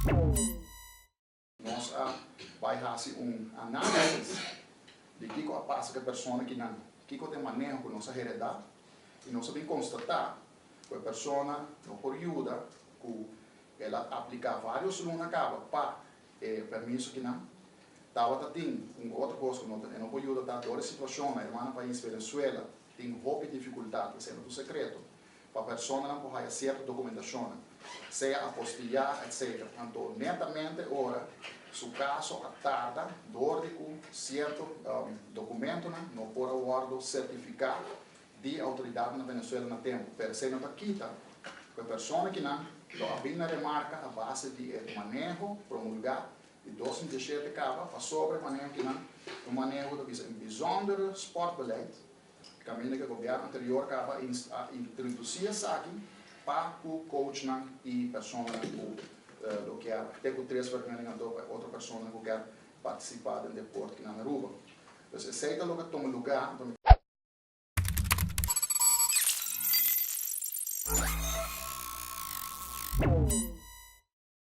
Nos a bai hasi un análisis di kiko a pasa ku e persona kinan, kiko ta e maneho ku nos a heredá i nos a bin konstatá ku e persona no por yuda ku el a apliká vários luna kaba pa e permiso kinan. Tabata tin un otro kos ku no e no por yuda ta dor e situashon na hermano pais Venezuela tin hopi difikultat, esei no ta un sekreto. Pa personanan por haya sierto dokumentashonnan, sea apostillá etc. Anto netamente ora su kaso a tarda dor di ku sierto dokumentonan no por a wòrdu sertifiká di outoridatnan na Venezuela na tempu. Pero esei no ta kita ku e persona kinan lo a bin na remarka a base di e maneho promulgá di 2017 kaba pasobra e maneho kinan ta un maneho ku ta bisa un bijzondere sportbeleid. Kaminda ku e gobièrnu anterior kaba a introdusí esaki pa ku coachnan i personanan ku lo kier te ku tres vergunning anto pa e otro personanan ku kier partisipá den deporte kinan na Aruba. Dus esei ta loke a tuma lugá. Anto mi.